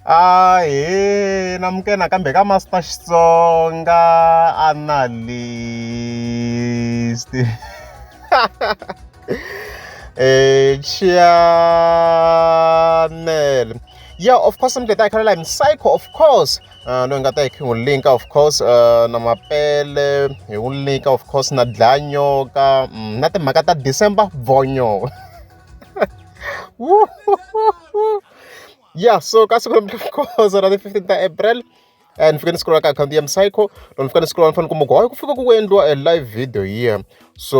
Ahee namukela nakambe ka Master Xitsonga Analyst channel yeah of course mi ta hi khalela hi Psycho of course loyi nga ta hi kha hi n'wi linka of course na Mapele hi n'wi linka of course na Dlayanyoka na timhaka ta December Vonyo yeah so ka siku namuntlha of course ra ti-15 ta April ni fike ni scroll ka akhawunti ya Psycho loko ni fika ni scroll ni fanele ni kuma ku hayi ku fika ku endliwa a live video here so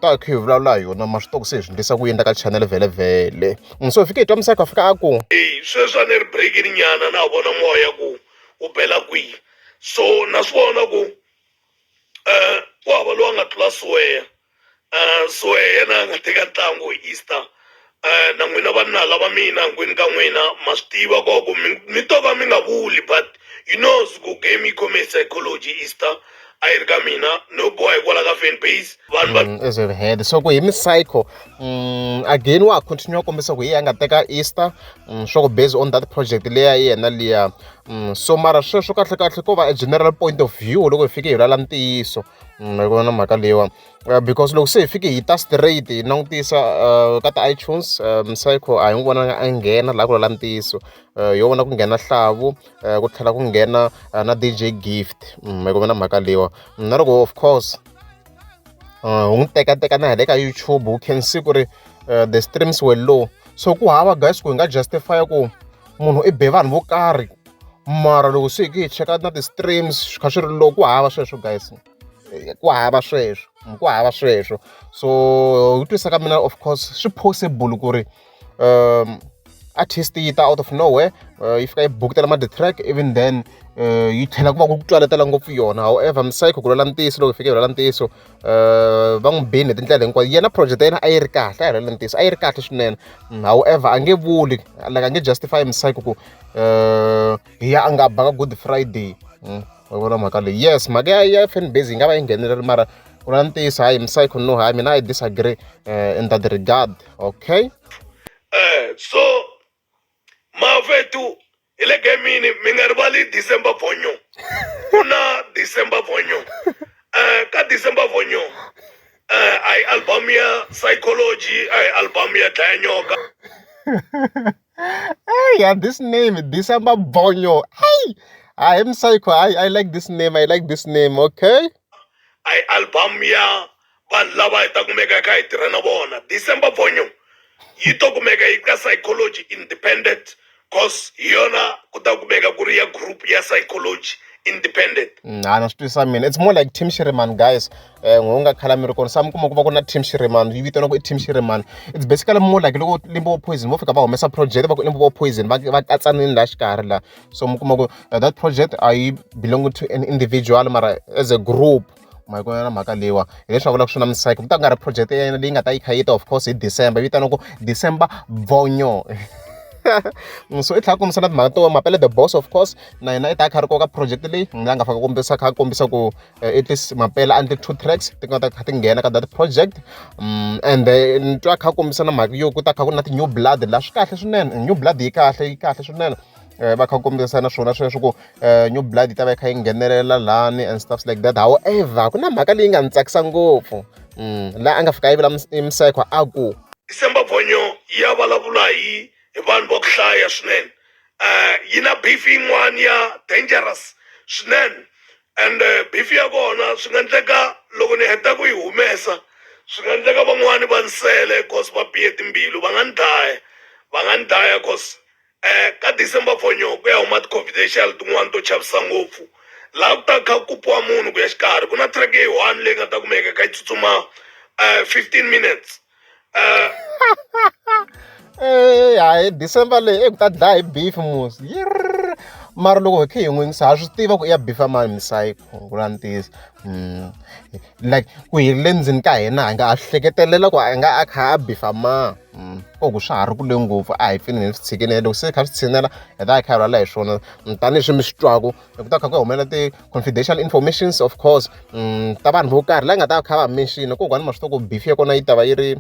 ta hi kha hi vulavula hi yona ma swi tiva ku se hi swi endlisa ku yini la ka channel vhele vhele so hi fike hi twa Psycho a fika a ku Eyi sweswi a ni ri break-ini nyana na ha vona moya ku wu bela kwihi so na swi vona ku ku hava loyi a nga tlula Siweya Siweya hi yena a nga teka ntlangu hi Easter na n'wina vanala va mina hinkwenu ka n'wina ma swi tiva ko ku mi mi to ka mi nga vuli but you knows ku game yi khome hi psychology Easter a yi ri ka mina no boha hikwalaho ka fan base vanhu va As we've heard so ku hi Psycho again wa ha continue kombisa ku hi yena a nga teka Easter swa ku based on that project leya yena liya so mara sweswo kahle kahle ko va a general point of view loko hi fike hi vulavula ntiyiso ma yi vona mhaka leyiwani because loko se hi fike hi ta straight hi langutisa ka ti-iTunes Psycho a hi n'wi vonanga a nghena laha ku vulavula ntiyiso yo vona ku nghena Hlavu ku tlhela ku nghena na DJ Gift ma yi vona mhaka leyiwa na loko of course hu n'wi tekateka na hi le ka YouTube we can see ku ri the streams were low so ku hava guys ku hi nga justify ku munhu i be vanhu vo karhi mara loko se hi ke hi cheka na ti-streams swi kha swi ri low ku hava sweswo guys ku hava sweswo ku hava sweswo so hi ku twisisa ka mina of course swi possible ku ri artist yi ta out of nowhere yi fika yi bukutela ma-track even then yi tlhela ku va ku twaletela ngopfu yona however Psycho ku vulavula ntiyiso loko hi fika hi vulavula ntiyiso va n'wi bini hi tindlela hinkwato yena project ya yena a yi ri kahle a hi vulavula ntiyiso a yi ri kahle swinene however a nge vuli like a nge justify Psycho ku hi ya a nga ba ka Good Friday wa vona mhaka leyi yes mhaka ya fan base yi nga va yi nghenelerile mara ku vulavula ntiyiso hayi Psycho no hayi mina I disagree in that regard okay. So mafethu hi le gemini mi nga rivali December Vonyo ku na December Vonyo ka December Vonyo a hi album ya psychology a hi album ya dlaya nyoka. Hey, yeah, this name December Bonyo. Hey, I am Psycho. I like this name. I like this name. Okay. A hi album ya vanhu lava hi ta kumeka hi kha hi tirha na vona December Vonyo yi to kumeka yi ka psychology independent cause hi yona ku ta kumeka ku ri ya group ya psychology independent. Ha na swi twisisa mina it's more like Team Shirimani guys n'we nga khala mi ri kona sa mi kuma ku va ku na Team Shirimani yi vitaniwa ku i Team Shirimani it's basically more like loko Limpopo Poison vo fika va humesa project va ku Limpopo Poison va va katsanini laha xikarhi laha so mi kuma ku that project a yi belong to an individual mara as a group ma yi vona mhaka leyiwa hi leswi va vulaka swona Psycho ku ta ku nga ri project ya yena leyi nga ta yi kha yi ta of course hi December yi vitaniwa ku December Vonyo so i tlhela a kombisa na timhaka to Mapele the boss of course na yena i ta a kha ri koka project leyi la nga faka kombisa kha a kombisa ku at least Mapele a endle two tracks ti nga ta kha ti nghena ka that project and ni twa a kha a kombisa na mhaka yo ku ta kha ku na ti-new blood la swi kahle swinene new blood yi kahle yi kahle swinene va kha kombisa na swona sweswo ku new blood yi ta va yi kha yi nghenelela lani and stuffs like that however ku na mhaka leyi nga ni tsakisa ngopfu laha a nga fika a yi vula Psycho a ku December Vonyo ya vulavula hi hi vanhu va ku hlaya swinene yi na beef yin'wana ya dangerous swinene and beef ya kona swi nga endleka loko ni heta ku yi humesa swi nga endleka van'wani va nsele cause va bihe timbilu va nga ni dlaya va nga ni dlaya cause ka December Vonyo ku ya huma ti-confidential tin'wani to chavisa ngopfu laha ku ta kha ku kupiwa munhu ku ya xikarhi ku na track yi one leyi nga ta kumeka kha yi tsutsuma 15 minutes. Hayi December leyi ku ta dlaya hi beef musi mara loko hi kha hi n'wi yingisa ha swi tiva ku i ya beef-a mani Psycho ku vula ntiyiso like ku hi le ndzeni ka hina hi nga ha hleketelela ku a nga a kha a beef-a mani ko ku swa ha ri kule ngopfu a hi pfuni hi swi tshikini loko se hi kha swi tshinela hi ta hi kha hi vulavula hi swona tanihileswi mi swi twaku ku ta kha ku humelela ti-confidential informations of course ta vanhu vo karhi la nga ta kha va mention kokwani ma swi tiva ku beef ya kona yi ta va yi ri.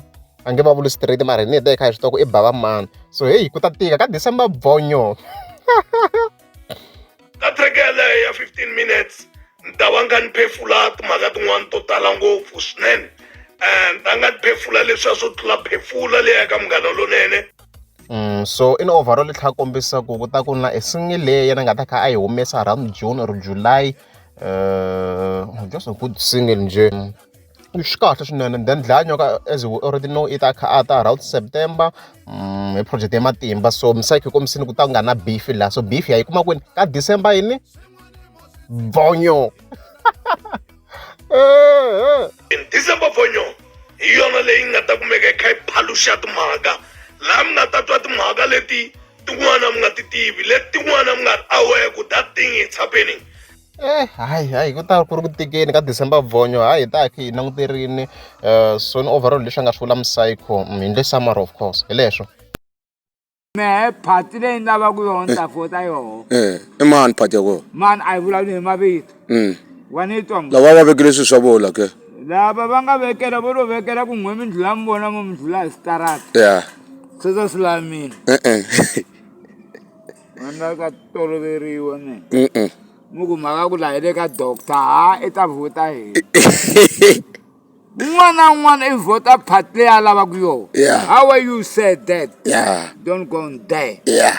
A nge va vuli straight mara hi ni hi ta hi kha hi swi tiva ku i bava mani. So heyi ku ta tika ka December Vhonyo. Ka track yaleyo ya 15 minutes ni ta va ni kha ni phefula timhaka tin'wana to tala ngopfu swinene. Ni ta nga ni phefula leswiya swo tlula phefula leya ka Munghana Lonene. So in overall yi tlhela kombisa ku ku ta ku na a single leyi yena a nga ta kha a yi humesa around June or July just a good single njhe. Swi kahle swinene then dlaya nyoka as we already know i ta kha a ta around September hi project ya matimba so misava yi kombisini ku ta ku nga na beef laha so beef ya yi kuma kwini ka December yini Vhonyo. December Vhonyo hi yona leyi nga ta kumeka yi kha yi phaluxa timhaka laha mi nga ta twa timhaka leti tin'wana mi nga ti tivi leti tin'wana mi nga ri aware ku that thing it's happening. Eh hayi hayi ku ta ku ri ku tikeni ka December Vhonyo hayi hi ta hi kha hi languterini so ni overall leswi a nga swi vula Psycho hi ndle summary of course hi leswo. Mehe phati leyi ni lavaka yona ni ta vhota yoho. Eh, i mani phati ya kona? Mani a yi vulavuli hi mavito. Wa ni twa? Lava va vekele swilo swa vona ke? Lava va nga vekela vo lo vekela ku n'we mi ndlula mi vona mo mi ndlula hi switarata. Ya. Sweswo swi lava mina. E-e. Mina ka toloveriwa mina. Mm-mm. Mi ku mhaka ku laha hi le ka doctor ha i ta vhota hina. Un'wana na un'wana i vhota party leyi a lavaka yona. Yeah. How are you said that? Yeah. Don't go on there. Yeah.